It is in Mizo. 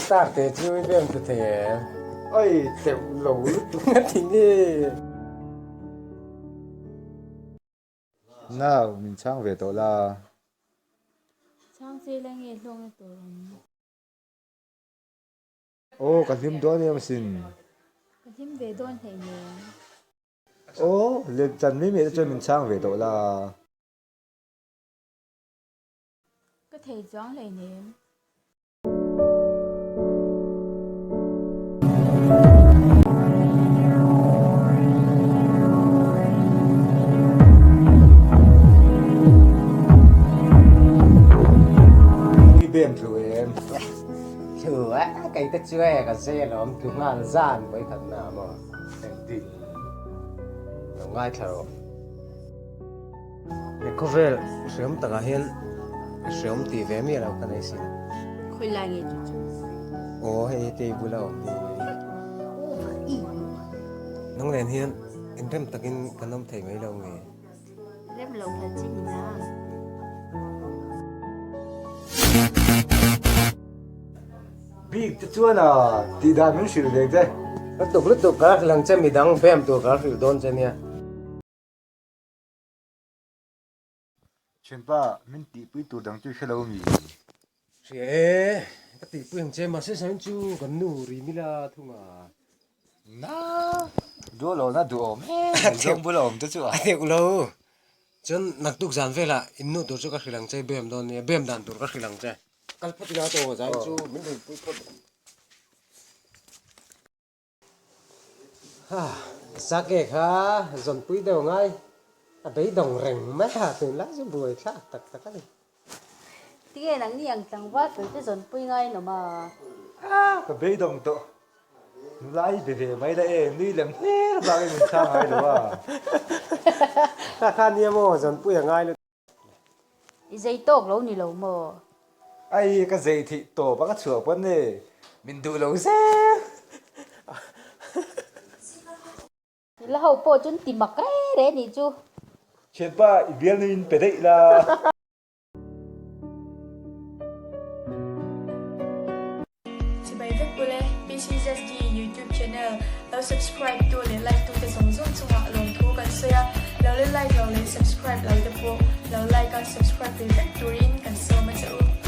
Star te chu i bem tu thei em? Oi teuh lo lutuk a ti nge. Nau, min chhang ve tawh la. Chhang che la nge hlawkna tur awm? Aw ka hlim dawn em asin. Ka hlim ve dawn hleinem. Aw, lem chan mai mai te chuan min chhang ve tawh la. Ka thei chuang hleinem. I bem tlu em? Tlu a, kei te chu e ka zai alawm tlu nghal zan vawikhat na maw engtin lo ngaithla rawh. He khawvel hreawm takah hian hreawm tih ve miah lo ka nei sin. Khawi lai nge chu chu? Aw hei hi tei bula awm hi. Nang nen hian inrem takin kan awm thei mai lo nge? Rem lo phal chi ni na. Bik te chuan a tih dan min hrilh ve che. Lutuk lutuk ka hrilh ang che midang bem tur ka hrilh dawn che nia. Thianpa, min tihpui tur dang chu i hre lo mi? Hria e, ka tihpui ang che, mahse sain chu kan nu ri mila thung a. Na, duh lo na duh awm em, zawng bula awm te chu a. A deuh lo, chuan naktuk zan velah in nu tur chu ka hrilh ang che, bem dawn nia, bem dan tur ka hrilh ang che. Kal phawt ila tawh zan chu min rinpui phawt. Sake kha zawnpui deuh ngai a beidawng reng mai a, tunlai chu buai thlak tak tak a ni. Tinge nangni ang tlangval fel te zawnpui ngai an awm a? Ka beidawng tawh, nula i be ve mai la e, nui lem hler vangin min chhang ngai lo a. Kha kha nia maw zawnpui a ngai lutuk. I zei tawk lo ni lo maw? Ai, ka zei theih tawp a ka chhuah pawn e, min duh lo zel. Nula ho pawh chuan ti mak re re nih chu. Thianpa, i bialnu in pe daih la. Chibai vek ule, PCZD YouTube channel lo subscribe tu leh like tu te zawng zawng chungah lawmthu kan sawi a, lo la like lo leh subscribe lo te pawh lo like a subscribe ve vek turin kan sawm a che u.